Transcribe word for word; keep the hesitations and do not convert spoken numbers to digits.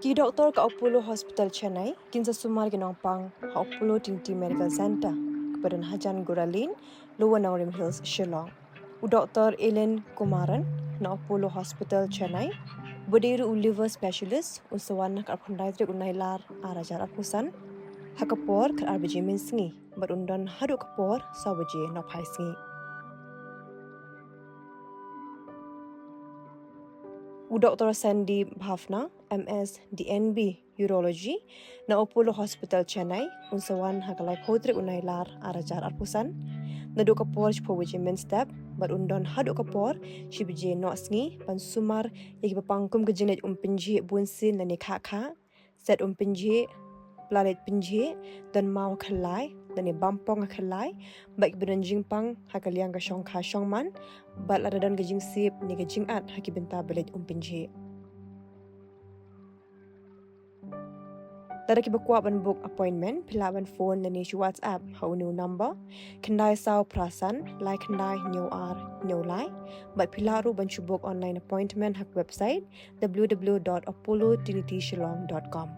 Ki doktor ka Apollo Hospital Chennai kin sa sumar ki nongpang ha Apollo Trinity Medical Centre kaba don hajan Gura Lane, Lower Nongrim Hills, Shillong. U Doktor Ellen Kumaran na Apollo Hospital Chennai, uba dei ruh u liver specialist, un sa wan ha ka arphew khyndai tarik u Nailar ar hajar arphew san ha ka por khatar baje mynsngi bad un don haduh ka por saw baje nohphai sngi. U Doktor Sandeep Bhavna, M S, D N B, Urology na Apollo Hospital Chennai, un sa wan ha ka laiphew tarik u Nailar ar hajar arphew san naduh ka por shiphew baje mynstep bad un don haduh ka por shi baje nohsngi ban sumar ïa kiba pang kum ka jingleit umpynjhieh bunsien lane khah khah, set umpynjhieh, pla leit pynjhieh, don maw ha khyllai lane bam pong ha khyllai, bad kiba don jingpang ha ka liang ka shongkha shongman, bad lada don ka jingsiep ne ka jingat ha ki bynta ba leit umpynjhieh. Lada kiba kwah ban book appointment, phi lah ban phone lane shu WhatsApp ha une u number, khyndai saw phra san lai khyndai hynñiew ar hynñiew lai, bad phi lah ruh ban shu book online appointment ha ka website w w w dot apollo trinity shillong dot com.